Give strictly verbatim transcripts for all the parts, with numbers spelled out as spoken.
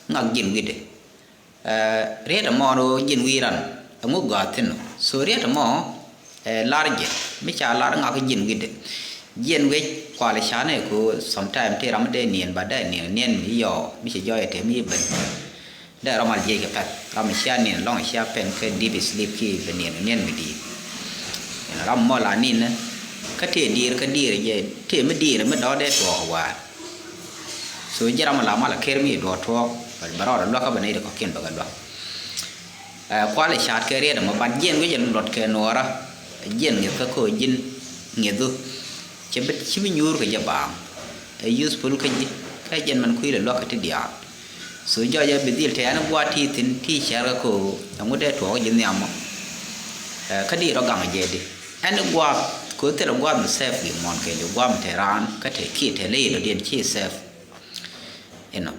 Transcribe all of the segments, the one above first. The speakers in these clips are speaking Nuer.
ŋak ji̱n wi̱dɛ. Ɛ, riet ɛmɔ ni ɣöö ji̱n wi̱i̱ ran ɛŋu gɔaa thi̱n ɔ. So riet ɛmɔ, ɛ, lar jɛ mi ca lar ŋak ji̱n wi̱dɛ. Jiɛn wi̱c kual canɛ ko sometime ti ram mi dee niɛn ba dee niɛn niɛn mi yɔɔ mi ci jɔɔc ɛ te mi ben. Dee ram al jiɛc kɛ pɛl ram mi cia niɛn lɔŋ cia pɛn kɛ deep sleep ki bɛ niɛn niɛn mi di̱i̱t. Ɛn ram mɔ la ni̱n kä tëë diir kä diir jɛ tëë mi diir mi dɔ̱ dee tuɔɔk waar. So ji̱ ram mi la mal a ker mi duɔ̱ɔ̱k tuɔɔk bɛ rɔɔd a luäk kä bɛ nɛy ti kɔ̱kiɛn bɛ kɛ luäk. Ɛ, kual ɛ ca̱a̱t kɛ riet ɛmɔ bat jiɛn wec ɛ luɔt kɛ nuɔɔrä. Jiɛn ŋi̱eth kä ko̱ ji̱n ŋi̱ethu. Cɛ bi ci bi nyuur kɛ jɛ baaŋ. Ɛ useful kä ji̱ kä jiɛn mɛn kui̱ lɛ luäk kɛ ti diaal. So jɔɔc ɛ bi dhil te ɛn gua̱a̱t ti thi̱n ti cɛɛr kä ko̱ ɛŋu dee tuɔɔk ji̱ nhiam mɔ. Ɛ, kä di rɔ gaŋ jɛ di ɛn gua̱a̱th ko̱ thilɛ gua̱a̱th mi sɛf wi̱i̱ muɔ̱ɔ̱n kɛɛliw gua̱a̱th mi te raan kä te kiɛ te ley dɔ̱diɛn ci sɛf. Inɔ,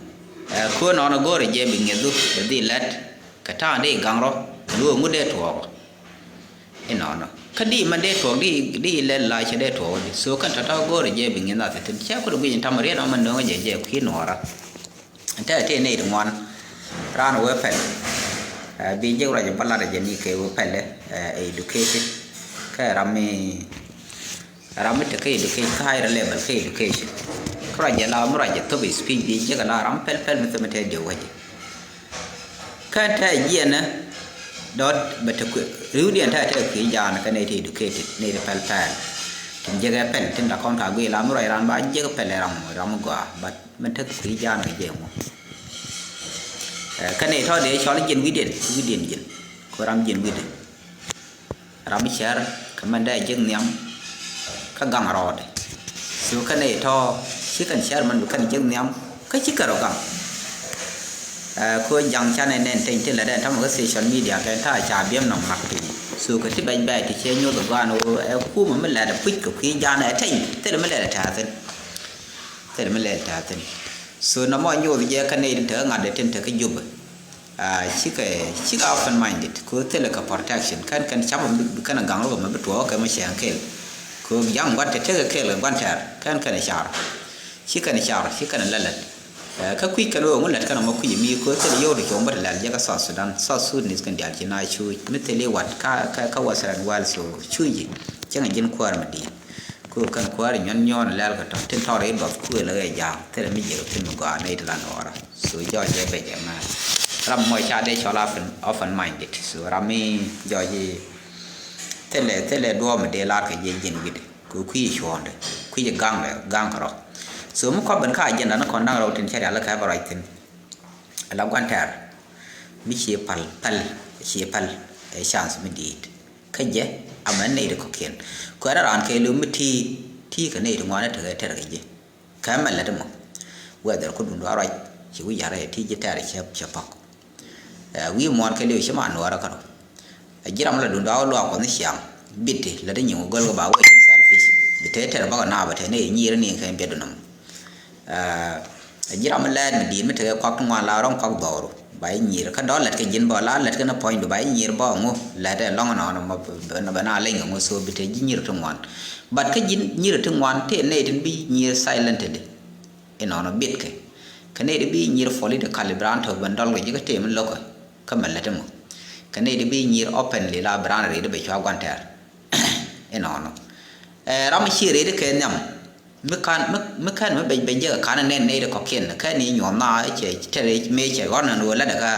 ɛ, ko̱ nɔnɔ go̱o̱rɛ jɛ bi ŋi̱ethu bɛ dhil lɛt kɛ ta̱a̱ŋ dee gaŋ rɔ kɛ luɔ̱ɔ̱ŋ ŋut dee tuɔɔk. Inɔnɔ kä di mɛn dee tuɔɔk di di lɛl la cɛ dee tuɔɔk di so kɛn tɔ̱tɔ̱ go̱o̱rɛ jɛ bi ŋi̱eth nath thi̱n cɛ kut guic in ta̱mɛ riet ɔmɛ nöŋä jɛ jɛ kui̱ nuɔɔrä. Tɛ tëë nɛy ti ŋuan raan wee pɛl. Ɛ, bi jek ruac bä lat jɛ ni kɛ wee pɛl, ɛ, educated. Kɛ ram mi, ram mi te kɛ education, kɛ higher level kɛ education. Kä ruac jɛ la mi ruac jɛ thop speech bi jek la ram pɛl pɛl mi thop mi te diw wecɛ. Kɛn tɛ jiɛn dɔt bɛ te kuɛ riwdiɛn tɛ tɛ kui̱ jaan kɛ nɛy ti educated nɛy ti pɛl pɛl. Tin jek ɛ pɛl tin da kɔn ka guiy la mi ruac ran ba jek pɛl ɛ ram ram gɔaa but Mɛn tek kui̱ jaan kɛ jɛ ŋu. Ɛ, kɛn i̱ tɔ̱ dee cɔl ji̱n wi̱diɛn, wi̱diɛn ji̱n. Kɛ ram ji̱n wi̱diɛn. Ram cɛr kɛ mɛn dee ji̱k nhiam kä gaŋ rɔɔdɛ. So kɛn i̱ tɔ̱ ci kɛn cɛr mɛn bi kɛn ji̱k nhiam kä ci kɛn rɔ gaŋ. Ɛ, kɛ jaŋ canɛ nɛn teny ti lɛ dɛn tamɛ kä social media kɛn ta̱a̱ ca biɛm nɔŋ mak piny. So kɛ ti bɛc bɛc ti cɛ nyoth ɛ gɔaan ɛ kumɛ mi lɛt ɛ puc kɛ kui̱ jaan ɛ teny thilɛ mi lɛt ɛ tɛ̈thin. Thilɛ mi lɛl tɛ̈thin. So nɔmɔ nyoth jɛ kä nɛy tin te kä ŋa̱t de tin te kä Jubɛ. Aa, cikɛ, cikɛ open minded. Kɛ thilɛ kɛ protection. Kɛn kɛn cap mi bi kɛn gaŋ rok mɛ bi tuɔɔk kɛ mɛ cɛŋ kɛl. Kɛ jaŋ gua̱n te tekɛ kɛl kɛ gua̱n tɛr. Kɛn kɛn car. Ci kɛn car, ci kɛn lɛ lät. Ɛ, kä kui̱ kɛn ɣöö ŋu lät kɛn mɔ kui̱ mi kɛ thilɛ yio̱w ti cuɔ̱ŋ bä ti lɛl jɛ kä South Sudan. South Sudanese kɛn diaal ci na cuuc. Mi thil i̱ wat kä, kä, kä Western world so cuuc ji̱. Cäŋɛ ji̱n kuäär mi di̱i̱t. Kɛ ɣöö kɛn kuäär nyuɔ̱n nyuɔ̱n lɛl kɛ tɔ̱ tin tɔ̱ rɛy duɔth kuël ɣɛɛ ja̱a̱ŋ thilɛ mi jiɛk thi̱n mi gɔaa nɛy ti la nuɔɔrä. So jɔɔc jɛ bɛc ɛmɛ ram mɔ ca dee cɔl open, open minded. So ram mi jɔɔc i̱ thilɛ, thilɛ duɔ̱ɔ̱p mi dee lar kɛ jɛ ji̱n wi̱dɛ kɛ kui̱ cuɔ̱ɔ̱ŋdɛ kui̱ gaŋdɛ gaŋ kɛ rɔ. So mi kɔp ben ka agenda ni kɔn da̱ŋ rɛw tin cɛ rial kɛ bɛ ruac thi̱n. Ala gua̱n tɛ̈r mi cie pal, pal, cie pal ɛ chance mi di̱i̱t. Kä jɛ amɛ nɛy ti kɔ̱kiɛn. Kuɛɛrɛ raan kɛɛliw mi ti̱i̱, ti̱i̱ kɛ nɛy ti ŋuan tekɛ tɛr kɛ jɛ. Kɛ mɛ lät mɔ. Whether ku duundɔ a ruac ci wi̱c ya̱rɛ ti ji̱ tɛr cɛ, cɛ pɔk. Ɛ, wi̱i̱ muɔ̱ɔ̱n kɛɛliw ci man nuɔɔrä kärɔ. Ɛ ji̱ ram la duundɔ a wä luaak kuɔth ni ciaŋ. Bitti lät ni nyiŋ wä göl kɛ ba wee ci selfish. Bi tëë tɛr bakɔ naap ɛ tëë ni nyiir ni kɛ biɛt dunɔm. Ɛ, ɛ ji̱ ram mi lɛɛt mi di̱i̱t mi tekɛ kuak ti ŋuan la rɔ̱ŋ kuak dhɔru ba ji̱ nyiir kä dɔ̱ lät kɛ ji̱n bä la lät kɛ ni puɔ̱nydu ba ji̱ nyiir bä ŋu lɛt ɛ lɔ̱ŋ nɔnɔ mɔ bɛ na lɛny kɛ ŋu so bi te ji̱ nyiir ti ŋuan. But kä ji̱n nyiir ti ŋuan tëë nɛy tin bi nyiir silently. Inɔnɔ bitkɛ kɛ nɛy ti bi nyiir politically bi raan tɔ̱ ben dɔl kɛ ji̱ kä tëë mi lo̱kä kä mɛ lät imɔ. Kɛ nɛy ti bi nyiir openly la bi raan riet bɛ cua gua̱n tɛr. Inɔnɔ. Ɛ, ram mi ci riet kɛ nhiam. Mi kan, mi, mi kan mi bɛc bɛc jɛ kɛ kan nɛn nɛy ti kɔ̱kiɛn kɛn ni nyuɔ̱th na cɛ tɛr mëë cɛ ɣɔn ni wä lat kä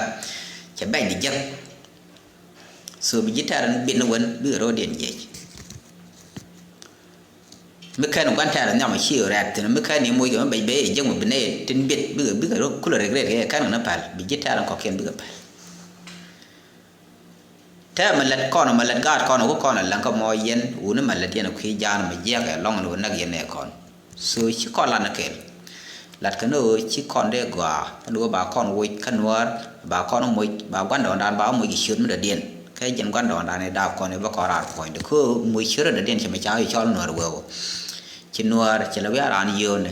cɛ bɛc di jek. So bi ji̱ tɛr ni bin ni wen bikɛ ro̱o̱diɛn jiɛc. Mi kɛn gua̱n tɛr nhiam ci rɛt thin mi kɛn ni moc kɛ mi bɛc bɛc jek mi bi nɛy tin bit bikɛ, bikɛ ro̱o̱ kulɛ regret kɛ kɛn kɛ ni pal bi ji̱ tɛr ni kɔ̱kiɛn bikɛ pal. Tɛ mɛ lät kɔn mɛ lät gaat kɔn ku kɔn a läŋ kä mɔ yɛn wuni mɛ lät yɛn kui̱ jaan mɛ jiɛk ɛ lɔŋ ni wä näk yɛn ɛ kɔn. So ci kɔn lan kɛl. Lat kɛ ni ɣöö ci kɔn dee gɔaa ni ɣöö ba kɔn woc kä nuäär ba kɔn moc ba gua̱ndɔɔŋdan ba moc kɛ ciöt mi dɔ̱diɛn. Kɛ jɛn gua̱ndɔɔŋdan i̱ daap kɔn i̱ bä kɔn raar puɔ̱nydɛ kä ɣöö moc ciöt dɔ̱diɛn cɛ mɛ ca i̱ cɔl nuäär wee wä. Ci nuäär cɛ lɛ wiaa raan yio̱o̱ni.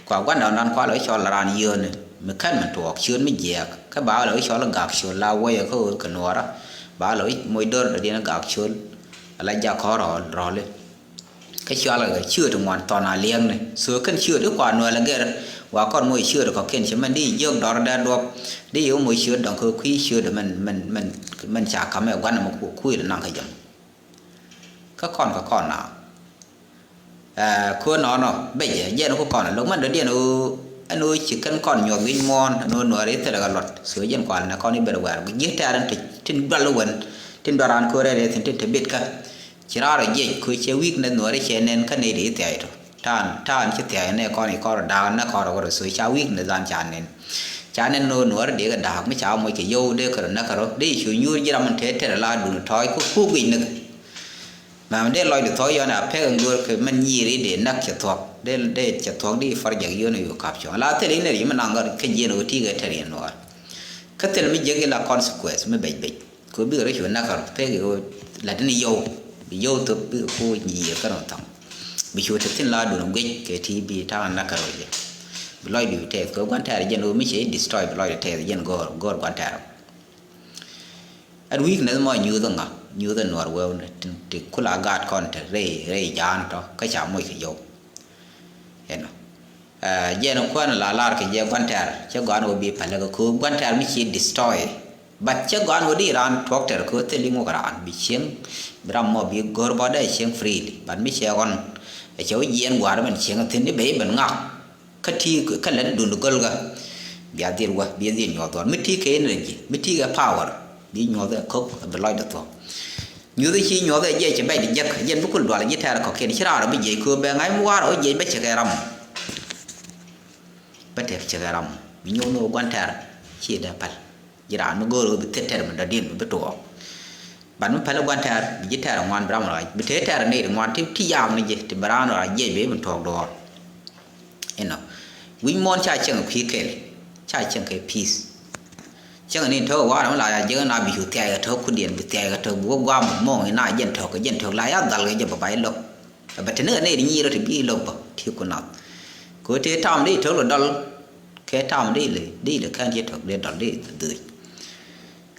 Kua gua̱ndɔɔŋdan kua lɛ wi̱i̱ cɔl raan yio̱o̱ni mi kɛn mi tuɔɔk ciöt mi jiɛɛk kä ba lɛ wi̱i̱ cɔl gak ciöt la wee kä ɣöö kɛ nuäärä. Ba lɛ wi̱i̱ moc dör dɔ̱diɛn gak ciöt. Ala jak kɔn rɔɔl rɔɔli. Kä cualkɛ kɛ ciööt ti ŋuan thɔn a liɛŋni. So kɛn ciööt ti kua nuɛl a gɛr. Wa kɔn moc ciööt kɔ̱kiɛn cɛ mɛn di jiök dɔr dee duɔp di yɛ moc ciööt dɔ̱ŋ kɛ kui̱ ciööt mɛn mɛn mɛn mɛn ca kamɛ gua̱n mɛ kui̱ lɛ naŋ kä jɛ mɔ. Kä kɔn kä kɔn na. Ɛ, kuäär nɔnɔ becɛ jɛn ku kɔn lo̱k mɛn dɔ̱diɛn ɣöö ɛn ɣöö ci kɛn kɔn nyuɔth wi̱c muɔ̱ɔ̱n ɛn ɣöö nuääri thilɛ kɛ luɔt. So jɛn kual nɛ kɔn i̱ ben wɛɛr ji̱ tɛɛr ɛn tin dual i̱ wän tin dual raan köörɛ rɛy thi̱n tin te bitkä. Ci raar ɔ jiɛc kö cɛ wi̱i̱k nɛ nuääri cɛ nɛn kä nɛy di i̱ thia̱a̱c tɔ. Ta̱a̱n ta̱a̱n ci thia̱a̱c nɛ kɔn i̱ kɔr da̱a̱k nɛ kɔr ɣöt so ca wi̱i̱k nɛ dhan ca nɛn. Ca nɛn nöö nuɔ̱ɔ̱r dee kɛ da̱a̱k mi ca moc kɛ yio̱w dee kɛ rɔ näk kɛ rɔ dee cu nyuur ji̱ ram in te tɛr la duun tɔ̱ɔ̱c ku ku guic näk. Mɛm dee lɔcdɛ thuɔ̱k yɔn a pek in göör kɛ mɛn nyiir i̱ dee näk cɛ thuɔ̱k dee dee cɛ thuɔ̱k di far jɛk yio̱n i̱ yu kap cuɔ̱ŋ la thil inɛ ri mi naŋ kɛ jiɛn ɣöö ti kɛ tɛr yɛn nuɔ̱ɔ̱r. Kä thil mi jiäk ila consequence mi bec bec. Kɛ bikɛ rɔ cu näk kärɔ pek i̱ ɣöö lat in yio̱w bi yio̱w thop bikɛ ku nyiir kärɔ thaŋ. Bi cu te thin la duun guic kɛ ti bi ta̱a̱ näk kärɔ jɛ. Bi lɔcdu tɛth kɛ gua̱n tɛɛr jɛn ɣöö mi cɛ i̱ destroy bi lɔcdu tɛth jɛn go̱o̱r go̱o̱r gua̱n tɛɛr. Ɛn weakness mɔ nyuuth ŋa nyuuth nuɔr wewni ti kula gaat kɔn te rɛy rɛy jaan tɔ kä ca moc kɛ yio̱w. Ɛnɔ. Ɛ, jɛn kuan la lar kɛ jɛ guantɛr cɛ gɔan wä bi pɛlɛ kɛ köök guantɛr mi ci destroy. But cɛ gɔan wä di ran tuɔk tɛr kɛ thil iŋuk ran bi cieŋ bi ram mɔ bi go̱r bɔ dɛ cieŋ freely but mi cɛ ɣɔn. Ɛ cɛ wä jiɛn guar ben cieŋ thin ni ben ben ŋak. Kä ti kä lɛt dun go̱l kä bia dhil wä bia dhil nyuɔth duɔr mi ti kɛ energy mi ti kɛ power. Bi nyuɔth ɛ kök bi lɔc dɛ thuɔk. Nyuth ci nyuɔth ɛ jiɛc cɛ bɛc di jek jɛn bi kul dual ji̱ tɛɛr kɔkiɛn ci raar bi jiɛc köö bɛ ŋa̱c mi waar ɔ jiɛc bɛ cɛ kɛ ram. Bä tɛk cɛ kɛ ram mi nyuɔth ni wä guan tɛɛr ci dee päl. Ji̱ raan mi go̱o̱r wä bi thil tɛɛr mi dɔ̱diɛn mi bi tuɔɔk. Bat mi päl guan tɛɛr bi ji̱ tɛɛr ŋuan bi ram rac bi tëë tɛɛr ni ri ŋuan ti ti yaam ni ji̱ ti bi raan rac jiɛc bi bi tuɔɔk duɔɔr. Inɔ wi̱c muɔ̱ɔ̱n ca cieŋ kui̱ kɛl ca cieŋ kɛ peace. Cieŋ ni tɔ̱ wa̱a̱ ram la ya jiäk na bi cu thia̱a̱c kɛ tɔ̱ kudiɛn bi thia̱a̱c kɛ tɔ̱ bi wä gua̱a̱m mɔ̱ɔ̱ŋ ina jɛn tɔ̱ kɛ jɛn tɔ̱ la ya dhal kɛ jɛ bä bay lo̱k. Bɛ te ni kɛ nɛy ti nyiir ti bi lo̱k bä ti ku nath. Kɛ tëë tam di tɔ̱ lɔ dɔl kɛ tam di li di li kɛn ci tɔ̱ di dɔl di dhöc.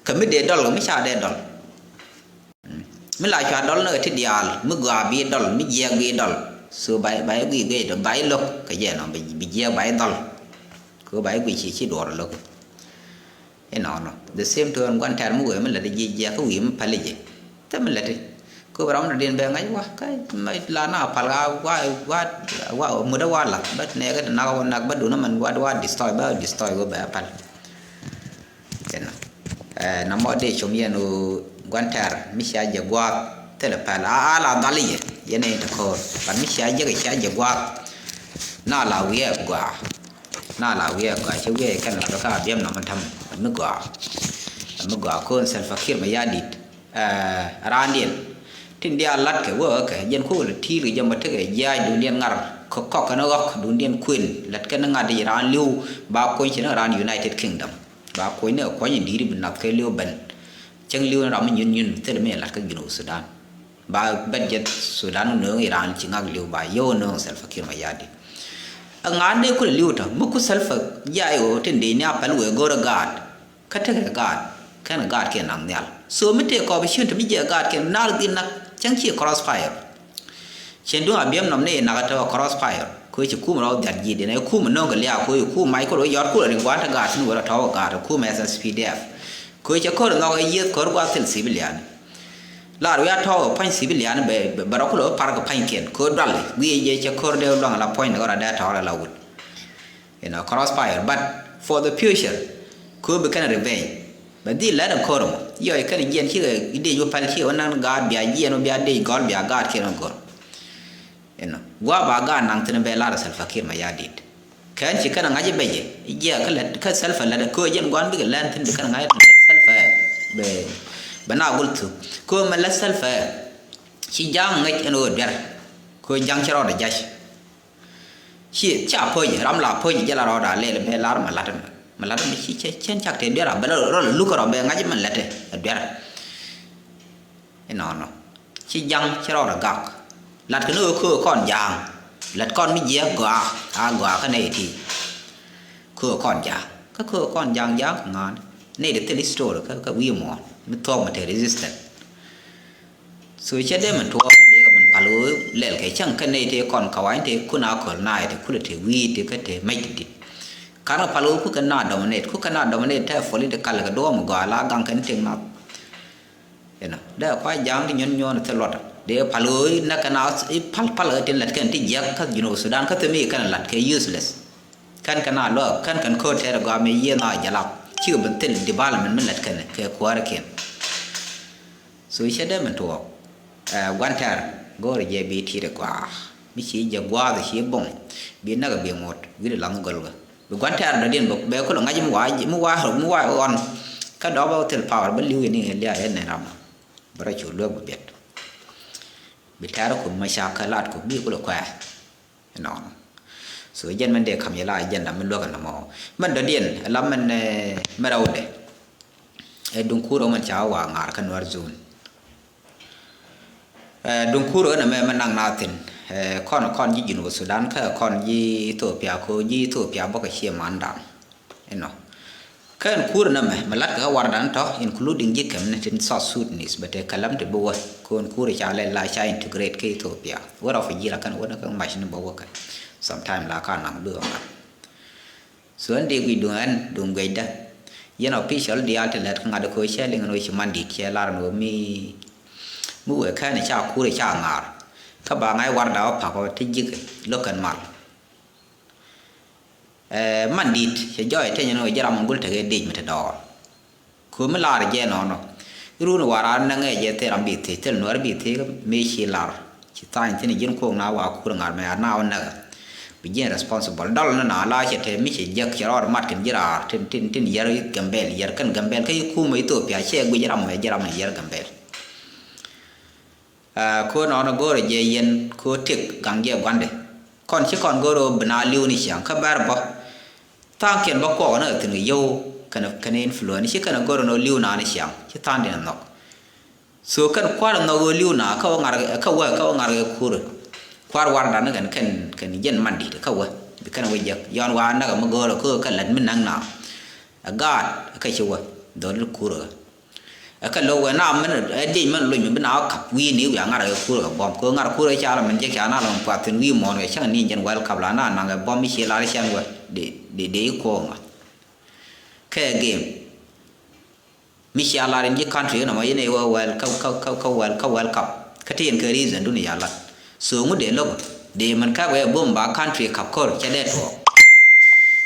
Kɛ mi dee dɔl kɛ mi ca dee dɔl. Mi la cua dɔl ni kɛ ti diaal mi gɔaa bi dɔl mi jiɛɛk bi dɔl. So ba ba i̱ guic guic dɔ ba i̱ lo̱k kɛ jɛ nɔ bi jiɛɛk ba i̱ dhɔl. Kɛ ba i̱ guic ci ci duɔɔr lo̱k. Inɔnɔ the same to ɛn guan tɛr mi wee mi lät jiɛɛk jiɛɛk kä wi̱i̱ mi päl jiɛ. Thɛ mi lät ti kɛ bi ram dɔ din bɛ ŋa̱c wa kä mi la na pal wa wa wa wa mudä wa la bä nɛɛkɛ ti nak wa nak bä dun mɛn wa wa destroy bä destroy wä bɛ päl. Inɔ. Ɛ, na mɔ dee com yɛn ɣöö gua̱n tɛr mi cia jɛ gua̱a̱k thilɛ pɛl a a la dhal yɛ yɛn in te ko̱o̱r. But mi cia jɛ kɛ cia jɛ gua̱a̱k na la wiɛɛk gua̱a̱. Na la wiɛɛk gua̱a̱ ci wiɛɛk kɛn la bɛ ka biɛm nɔmɔ ta̱m. Mi gua̱a̱. Mi gua̱a̱ ko̱n Salva Kiir Mayardit. Ɛ, raandiɛn tin diaal latkɛ wääkɛ jɛn kukɛ lɛ ti̱i̱l kɛ jɛ mɔ tekɛ jiaac duundiɛn ŋar kɛ kɔk kɛn ɣɔ̱k duundiɛn kuën lät kɛn ŋa̱t i̱ raan li̱w ba kuɔ̱ny ci ni raan United Kingdom. Ba kuɔ̱ny ni kɛ kuɔ̱ny in di̱i̱t i̱ bi nath kɛ li̱w ben. Cäŋ li̱w ni ram mi nyun nyun thil mi lat kä Junub Sudan. Ba bet jɛ Sudan wä nööŋ i̱ raan ci ŋak li̱w ba yio̱w nööŋ Salva Kiir Mayardit. Ɛ ŋa̱a̱n dee kulɛ li̱w tɔ mi ku Salva jiaac ɣöö tin dee ni a pɛl wëë go̱rɛ gaat. Kä tekɛ gaat kɛn gaat kiɛ naŋ nhial. So mi tëë kɔɔp i̱ ciön te mi jiɛ gaat kiɛ naar dhil nak cäŋ ciɛ crossfire. Cien duŋ a biɛm nɔm ni inak a tɔw a crossfire. Kö ci kum rɔw dhiat ji̱ diɛn ɛ kum nöŋ kɛ liaak kö i̱ kum mac kö rɔ yɔt kö rɔ riŋ gua̱n te gaat thi̱n wä rɔ tɔw a gaat ɛ kum S S P D F. Kö cɛ kör nhɔk ɛ yieth kör gua̱th thil civilian. Lar wi̱i̱ a tɔw ɛ pa̱ny civilian bɛ bɛ rɔ kö rɔ par kɛ pa̱nykiɛn kö dual i̱ guiɛ jɛ cɛ kör dee luaŋ la puɔ̱ny ni kö rɔ dee tɔw rɔ la wut. You know, crossfire, but for the future, kö bi kɛn revenge. Bɛ dhil lɛt in kör mɔ yɔc kɛn jiɛn cikɛ dec wä pɛl cikɛ wä nan gaat bia jiɛn wä bia dec gɔl bia gaat kiɛn wä gɔl. You know, gua ba gaat naŋ thin bɛ lar Salva Kiir Mayardit. Kɛn ci kɛn ŋa̱c bɛ jɛ jiɛ kä lɛt kä Salva lɛt kö jiɛn guan bikɛ lɛn thin bi kɛn ŋa̱c lɛt Salva bɛ bɛ na gul thuk kö mɛ lɛt Salva ci jaŋ ŋäc ɛn wä duer kö jaŋ ci rɔɔd jac. Ci ca puɔ̱c ram la puɔ̱c jɛ la rɔɔda lɛl bɛ lar ma lat ma lat ma ci cɛ cɛn cak te duer a bɛ rɔ luk rɔ bɛ ŋa̱c ma lɛt a duer. Inɔnɔ ci jaŋ ci rɔɔda gak. Lat kɛ ni ɣöö köö kɔn ja̱a̱ŋ lat kɔn mi jiɛk gɔaa a gɔaa kä nɛy ti. Köö kɔn ja̱a̱ŋ kä köö kɔn ja̱a̱ŋ ja̱a̱ŋ kɛ ŋa̱a̱n nɛy ti thil history kä kä wi̱i̱ muɔ̱ɔ̱n mi thuɔ̱k mi te resistant. So cɛ dee min tuɔɔk kä dee kɛ min pal ɣöö lɛl kɛ cäŋ kä nɛy tëë kɔn kawany tëë kun a köl naay tëë kulɛ tëë wi̱i̱ tëë kä tëë mec ti dit. Kan kɛ pal ɣöö kukɛ na dominate, kukɛ na dominate tɛ political kɛ duɔ̱ɔ̱m gɔaa la gaŋ kɛn tiŋ nath. Inɔ dee kua ja̱a̱ŋ ti nyuɔ̱n nyuɔ̱n thil luɔt dee pal ɣöö inɛ kɛ na i̱ pal pal kɛ tin lät kɛn ti jiäk kä Junub Sudan kä thim i̱ kɛn lat kɛ useless. Kɛn kɛ na luäk kɛn kɛn ko̱r tɛɛr gɔaa mi yiëë na jalap cikɛ ben thil development mi lät kɛn kɛ kuäärkiɛn. So cɛ dee min tuɔɔk. Ɛ gua̱n tɛr go̱o̱rɛ jɛ bi ti̱i̱t ɛ gua̱a̱ mi ci jɛ gua̱a̱th ci boŋ bi näk ɛ bi ŋot wi̱i̱dɛ laŋ gɔl gɛ. Bi gua̱n tɛr dɔ̱diɛn bä bɛ kulɛ ŋa̱c mi wa mi wa mi wa ɣɔn. Kä dɔɔk bä thil power bä li̱w yɛ ni lia yɛ nɛn ram bä rɔ cu luek bä biɛt. Bi tɛr kum ma ca kä lat kum bi kulɛ kuɛɛr. Inɔnɔ. So jɛn mɛn dee kam yɛ la agenda mi luäk ɛn ɛmɔ. Mɛn dɔ̱diɛn ɛ la mɛn, eh, mɛn rɛwdɛ. Ɛ duŋ kur ɔ mɛn ca wa ŋa̱r kä Nuɛr zone. Ɛ duŋ kur ɔ ɛn ɛmɛ mɛn naŋ na thin. Ɛ kɔn kɔn ji̱ Junub Sudan kä kɔn ji̱ Ethiopia ko ji̱ Ethiopia bä kɛ cie mandan. Inɔ. Kä ɛn kur nɛmɛ mɛ latkɛ kä wardan tɔ including ji̱ kɛmni tin South Sudanese bɛ tɛ kɛlɛm ti bi wä. Kä ɛn kur ca lɛ la ca integrate kä Ethiopia wä rɔ fi ji̱ la kɛn wä ni kä mac ni bä wä kɛn. Sometime la ka naŋ bi wä ŋa̱t. So ɛn dee guic duŋ ɛn duŋ guic dä. Yɛn official diaal ti lɛt kä ŋa̱t kä cɛ liŋ ɛn wä ci mandit cɛ lar ɛn wä mi mi wee kɛn ca kur ca ŋa̱r. Kä ba ŋa̱c warda wä pak wä ti ji̱k lo̱k kɛn mal. Ɛ mandit cɛ jɔɔc teny ni wä ji̱ ram in gul tekɛ dec mi te dɔɔr. Ko̱mi lar jɛ nɔnɔ. Irun warar nɛŋɛ jɛ thil ram bi thiec thil nuɛr bi thiec mi ci lar. Ci thany thin ji̱n kuɔk na wa kur ŋa̱r mɛ a na wä näk. Bi ji̱n responsible dɔl ni na la cɛ te mi cɛ jek cɛ rɔɔd mat kɛn ji̱ raar tin tin tin yɛr Gambɛl yɛr kɛn Gambɛl kä i̱ kumɛ Ethiopia cɛ guic ram mɛ ji̱ ram mɛ yɛr Gambɛl. Ɛ ko̱ nɔnɔ go̱o̱rɛ jɛ yɛn ko̱ tëk gaŋ jɛ gua̱ndɛ. Kɔn ci kɔn go̱o̱rɛ ɣöö bi na li̱w ni ciaŋ kä bɛr bä. Tha̱a̱ŋkiɛn bä kuɔk ni ɛ thi̱n kɛ yio̱w kɛnɛ kɛnɛ influence ci kɛnɛ go̱o̱rɛ ni ɣöö li̱w na ni ciaŋ ci tha̱a̱ŋdiɛn nhɔk. So kɛn kua̱r nhɔk ɣöö li̱w na kä wä ŋa̱r kä wä kä wä ŋa̱r kɛ kurɛ. Kua̱r wardan ni kɛn kɛn kɛn jɛn mandit kä wä bi kɛn wä jek yɔn wa näk mi go̱o̱rɛ kä kɛ lät mi näk na. Ɛ gaat kä ci wä dhɔl kurɛ. Ɛ kɛ lo̱k wee na mɛn ɛ diec mɛn lony mi bi na wä kap wi̱i̱ ni wi̱i̱ a ŋa̱r ɛ kur kɛ buɔ̱m kɛ ŋa̱r kur ɛ ca la mɛn jɛ ca na lɔŋ puath thi̱n wi̱i̱ muɔ̱ɔ̱n kɛ cäŋ ni jɛn welcome la na naŋ ɛ buɔ̱m mi ci lar cɛn wee di di di kuɔ̱ɔ̱ŋ ɛ kɛ game. Mi cia lar in ji̱ country inɔ mɔ yin ɛ wä wel kä kä kä kä wel kä welcome kä ti yɛn kɛ reason dun ya lat. So ŋu dee lo̱k dee mɛn kak wee bom ba country kap kor cɛ dee tuɔɔk.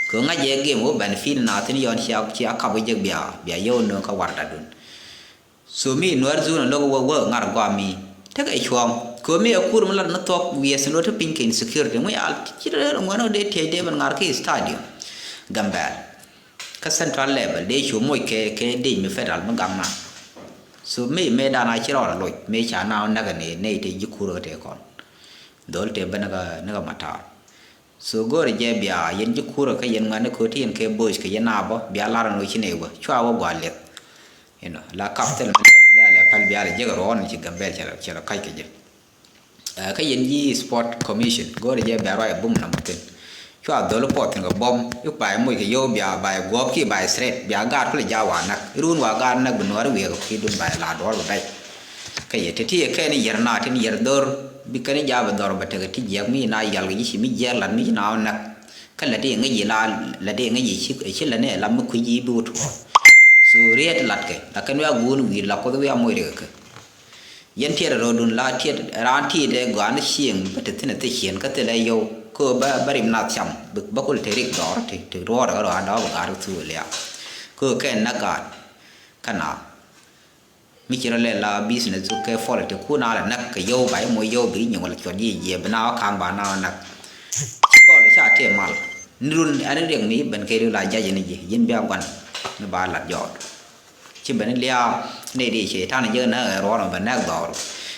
Kɛ ŋa̱c jɛ game wä benefit na thin yɔn cia cia kap wä jek bia bia yɛ wä nööŋ kä warda dun. So mi nuɛr zun lo̱k wä wä ŋa̱r gɔaa mi tekɛ cuɔ̱ɔ̱ŋ. Kɛ mi ɛ kur mi lat ni thuɔ̱k wiɛth ni wä te piny kɛ insecurity ŋui̱ al ci rɛr ŋuɛn wä dee tiɛc dee mɛn ŋa̱r ki stadium. Gambɛl. Kä central level dee cu moc kɛ kɛ dec mi federal mi gam na. So mëë mëë dan a ci rɔɔd a loc mëë ca na wä näk ni nɛy te ji̱ kur kä te kɔn. Dhol te ben kä ni kä matar. So go̱o̱rɛ jɛ bia yɛn ji̱ kur kä yɛn ŋuɛ̈ni ko̱ ti yɛn kɛ boc kɛ yɛn a bä bia lar ni wä ci nɛy wä cua wä gua liɛth. You know, la kap thil mi lɛ lɛ pal bia lɛ jek ruɔ̱n ci Gambɛl cɛ lɛ cɛ lɛ kac kɛ jɛ. Ɛ kä yɛn ji̱ sport commission go̱o̱rɛ jɛ bɛ ruac ɛ bum na mɔ thin. Cua dhol puɔth thi̱n kɛ buɔ̱m i̱ pay moc kɛ yio̱w bia bay guɔ̱ɔ̱p ki bay threat bia gaat kulɛ jaak wa näk i̱ run wa gaat näk bi nuɔ̱ɔ̱ri wi̱i̱ kɛ kui̱dun bay la duɔ̱ɔ̱r bi bɛc. Kä yɛ te ti yɛ kɛn i̱ yɛr na tin yɛr dhor bi kɛn i̱ jaak bi dhɔr bɛ tekɛ ti jiɛk mi na yal kɛ ji̱ ci mi jiɛk lat mi ci na wä näk. Kä lät i̱ ŋäc yi la lät i̱ ŋäc yi ci ci lät ni ɛ lam mi kui̱ ji̱ bi wä tuɔɔk. So riet lat kɛ la kɛn wi̱i̱ a guun wi̱i̱ la kuoth wi̱i̱ a moc rikɛ kɛ. Yɛn tiɛt rɔɔdun la tiɛt raan tiit ɛ gɔaa ni cieŋ bä te thi̱n ɛ thiciɛn kä thilɛ yɔw kä bä bä rim nath cam bä kul te rik dhɔr te te ruɔɔr ɛ rɔ a dɔɔk bä gaat kä thuk ɛ liaak. Kä kɛn na gaat kä na mi ci rɔ lɛ la business kɛ politics kun a lɛ näk kɛ yɔw ba yɛ moc yɔw bi nyɔŋ la cuɔt yi jiɛ bi na wä ka̱a̱ŋ ba na wä näk. Ci gɔl ca tëë mal ni run ɛn riɛk mi ben kɛ ri la jac ni ji̱ ji̱n bia gua̱n ni ba lat jɔɔt. Ci ben lia̱a̱ nɛy di cɛ ta̱n jek nɛ ɛ ruɔ̱ɔ̱n ɔ bɛ nɛk dhɔr.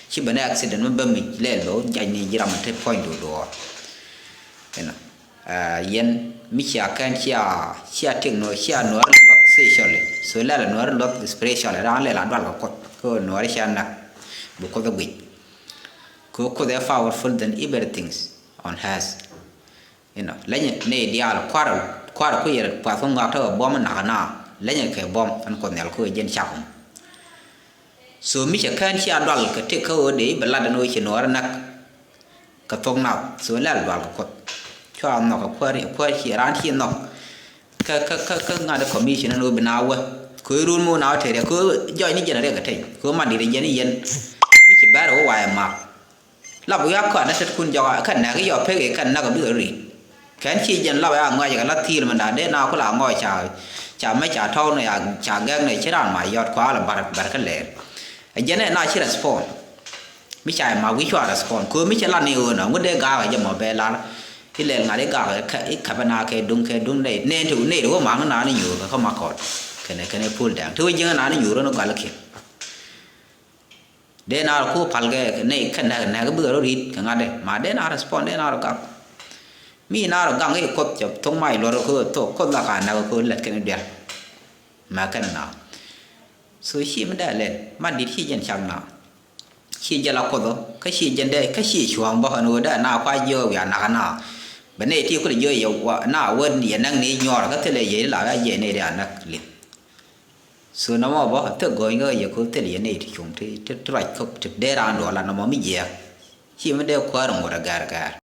Ci ben accident mi bä mi lɛl bɛ wä jac ni ji̱ ram te puɔ̱ny du duɔɔr. Inɔ yɛn mi cia kɛn cia cia tik nuɔr cia nuɔr luɔth spiritually. So lɛl nuɔr luɔth spiritually ran lɛl a dual kɛ kuoth kɛ nuɔr cia nak bi kuoth guic. Kɛ kuoth ɛ powerful than everything on earth. Inɔ leny ni diaal kuar kuar ku yɛr puath ku ŋak tekɛ buɔm nak na leny kɛ buɔm an kuoth nhial ku jɛn cak. So mi cɛ kɛn cia dual kɛ tik kä ɣöö dee i̱ bɛ lat ɛn ɣöö ci nuɔɔr näk. Kɛ thok nath so lɛl dual kɛ kuoth cua nhɔk kɛ kuäär kuäär ci raan ci nhɔk. Kä kä kä kä ŋa̱t commission ni wä bi na wä. Kɛ run mi wä na wä tɛriɛ kɛ jɔc ni jɛn riɛk kɛ teny kɛ man dit jɛn yɛn. Mi ci bɛr wä wayɛ ma. Lap wä ya kɔn ni tet kun jɔk kɛ nɛk yɔ pek kɛ nɛk bi ri. Kɛn ci jɛn lap ya ŋɔc kɛ la thil mi na dee na ku la ŋɔc ca ca mɛ ca tɔw ni ya ca gɛk ni ci ran ma yɔt kua la bar bar kɛ lɛr. Ɛ jɛn ɛ na ci respond. Mi ca ma wi̱c cua respond kɛ mi cɛ lat ni ɣöö nɔ ŋut dee gaak ɛ jɛ mɔ bɛ lar. Ilɛl ŋa̱t i̱ gak i̱ käpɛ na kɛ duŋ kɛ duŋ nɛy nɛn ti nɛy ti wä maŋ na ni nyuur kɛ kä ma kɔt. Kɛnɛ kɛnɛ pul dɛŋ ti wä jiŋ na ni nyuur ni gɔal kiɛn. Dee na rɔ ku pal kɛ nɛy kɛ nɛk nɛk bikɛ rɔ rit kɛ ŋa̱t dɛ ma dee na respond dee na rɔ gak. Mi na rɔ gaŋ i̱ kuoth cɛ thok ma i̱ luɔr kɛ thok kuoth la ka nɛk kɛ lɛt kɛn i̱ diɛl. Mɛ kɛn na. So ci mi dee lɛl ma dit ci jɛn cak na. Ci jɛ la kuoth kä ci jɛn dee kä ci cuɔ̱ɔ̱ŋ bä kɛn ɣöö dee na kua jiök wiaa nak na. Bɛ nɛy ti kulɛ jiök yɛ na wä yɛ näk ni nyuɔɔr kä thilɛ yɛ la ya jɛ nɛy dee a näk liŋ. So nɔmɔ bä thil gɔ̱ny kä yɛ ko̱ thil yɛ nɛy ti cum ti ti ruac kä ti dee raan duɔl la nɔmɔ mi jiɛɛk. Ci mi dee kuäär ŋot a gɛr gɛr.